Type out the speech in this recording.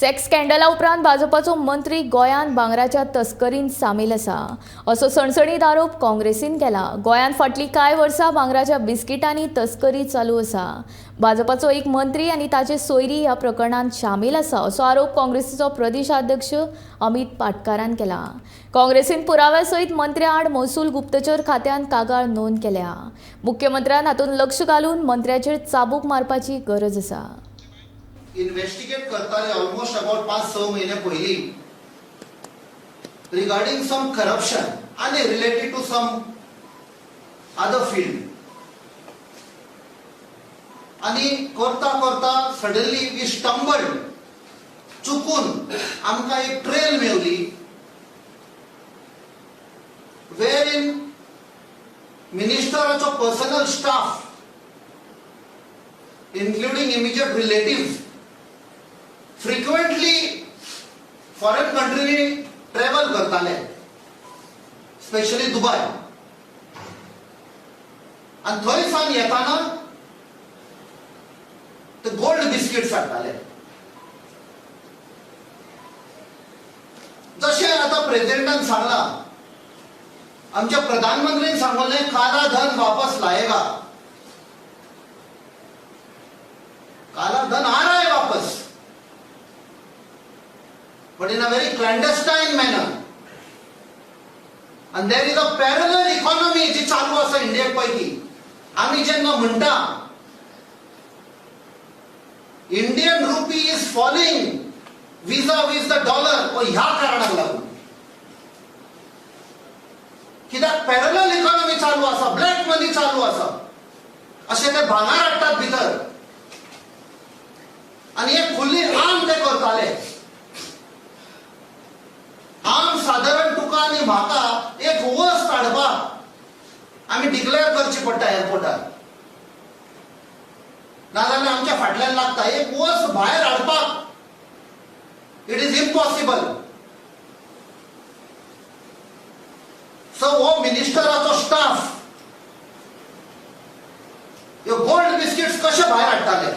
Sex स्कॅन्डला उपरांत भाजपाचो मंत्री गोंयांत भांगराच्या तस्करीन सामील आसा असो सणसणीत आरोप काँग्रेसीन केला. गोंयांत फाटलीं कांय वर्सां भांगराच्या बिस्किटांनी तस्करी चालू आसा. भाजपाचो एक मंत्री आनी ताचे सोयरी ह्या प्रकरणांत सामील आसा असो आरोप काँग्रेसीचो प्रदेशाध्यक्ष अमित पाटकारान केला. काँग्रेसीन पुराव्या सयत मंत्र्या आड महसूल गुप्तचर खात्यान कागाळ नोंद केल्या. मुख्यमंत्र्यान हातूंत लक्ष घालून मंत्र्याचेर चाबूक मारपाची गरज आसा. इन्व्हेस्टिगेट करताले ऑलमोस्ट अबाउट 5-6 महिने पयलीं रिगार्डिंग सम करप्शन आनी related to some other field. आनी करता करता सडनली we स्टंबल्ड, चुकून आमकां एक ट्रेल मेवली वेर इन मिनिस्टराचो personal staff, including immediate relatives, frequently foreign कंट्रीनी travel करताले, स्पेशली दुबय. आनी थंय सावन येताना ते गोल्ड बिस्किट्स हाडटाले. जशें आतां प्रेजिडेंटान सांगलां, आमच्या प्रधानमंत्रीन सांगलें, काला धन वापस लाएगा. काला धन आ रहा है वापस, but in a very clandestine manner. And there is a parallel economy जी चालू आसा इंडियेक पैकी. आमी जेन्ना म्हणटा Indian rupee is falling vis-a-vis the dollar, ह्या कारणाक लागून, कित्याक पॅरलल इकॉनॉमी चालू आसा, ब्लॅक मनी चालू आसा. अशें ते भांगर हाडटात भितर आनी एक खुल्ली आम ते करताले. आम सादारण तुका आनी म्हाका एक वस्त हाडपाक आमी डिक्लेअर करची पडटा एअरपोर्टार, नाजाल्यार आमच्या फाटल्यान लागता. एक वस्त भायर हाडपाक it is impossible. सो हो मिनिस्टराचो स्टाफ ह्यो गोल्ड बिस्किट्स कशे भायर हाडटाले?